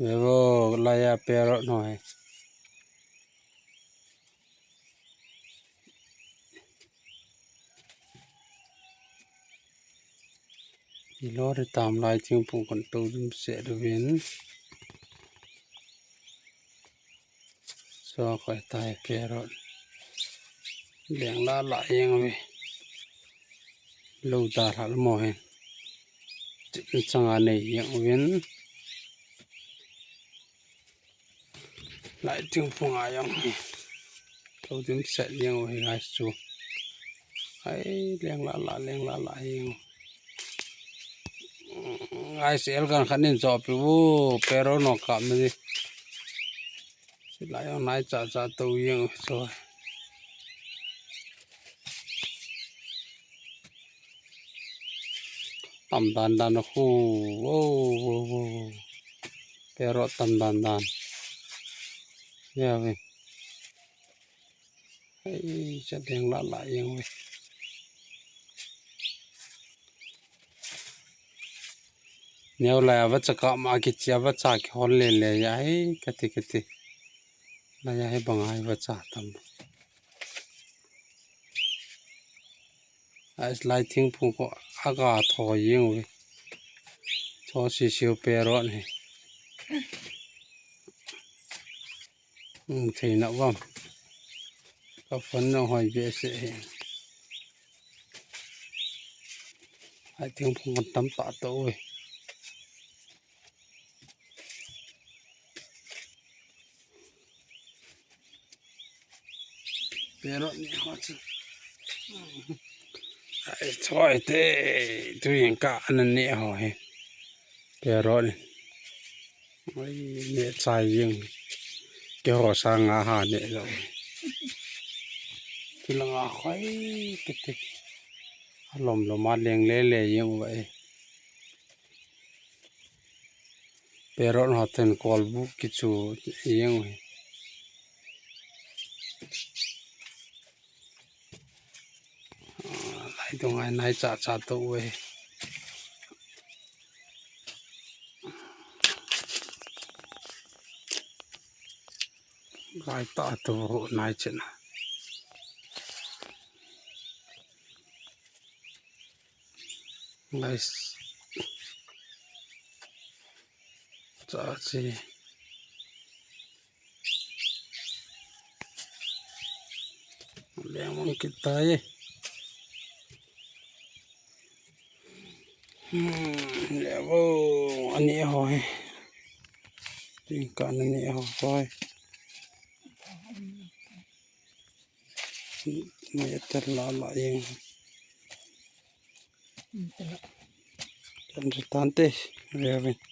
ເວໂວ ລາຍາແປເຣາະໜ້ອຍ. ອີລໍໄດ້ຕາມລາຍທິງພຸງກັນໂຕດິມແສດເວັນ. ຊໍຂ້ອຍຕາຍແກໂລດ ແດງຫຼ້າຫຼາຍຍັງເວ ໂລດາທາລະໝໍຍ ຈິດສັງອາເນຍັງເວັນ ຫຼາຍຈຶ່ງຜູ້ງາຍອງ ໂຕຈຶ່ງແສດຍັງເວ ຫຼາຍສູ ໄອ້ ແດງຫຼ້າຫຼາຍ ແດງຫຼ້າຫຼາຍຍັງ ອາຍເສລກັນຄັນນິນຈອບ ໂອ້ ແປໂຣນອກກັບມາດິ ຊິໄຫຼອອກນາຍຈາຈາໂຕຍັງຊ່ອຍ ຕຳດານດານ ໂອ້ໂຫ ໂອ້ໂຫ ໂອ້ໂຫ ແປເຣາະຕຳດານດານ ແນວເວີຍ ເຮີ້ຍ ຈະແດງຫຼ້າຫຼາຍຍັງເວີຍ ແນວແລວັດຈະກະມາກິເຈຍວັດຈາກິຮອນເລນແລຍາຍກະຕິກະຕິ ລະຍາຍບັງຫາຍວັດຈາຕຳ ໄອ້ ລາຍທິງພຸງກໍອາກາດທໍຍິງເວີຍ ທໍຊິຊິວແປເຣາະນີ້ ອືມ ເທນະວ່າ ກະຟັນນະຫອຍເບເສ ລາຍທິງພຸງກັນຕຳຕາໂຕເວີຍ. ແປເຣາະນີ້ຮອດ ໄອ້ ຊ່ອຍເຕ ຕຸຍັງກະອັນນັ້ນນີ້ຫອຍ ແປເຣາະນີ້ ໂອ້ຍ ເນຊາຍຍິງ ແກຫໍສາງາຫາເນລະ ທີ່ລະງາຂ້ອຍ ເຕັກໆ ອາລົມລະມາດແລງແລແລຍິງໄວ້. ເປໂຣນຮອດເທິນກອລບຸກິຊູເອງ ໄລ່ຕົງໄອ້ນາຍຈາຈາໂຕເວີຍ ໄລ່ຕາໂຕນາຍເຈນ ໄລ່ ຈາຊີ ແລງມັນກິນຕາຍ ອືມ ແລ້ວ ໂອ້ ອັນນີ້ຫອຍ ຈິງການອັນນີ້ຫອຍ ແມ່ນແຕ່ລະລະເອງ ອືມ ແຕ່ລະ Tante, Revin.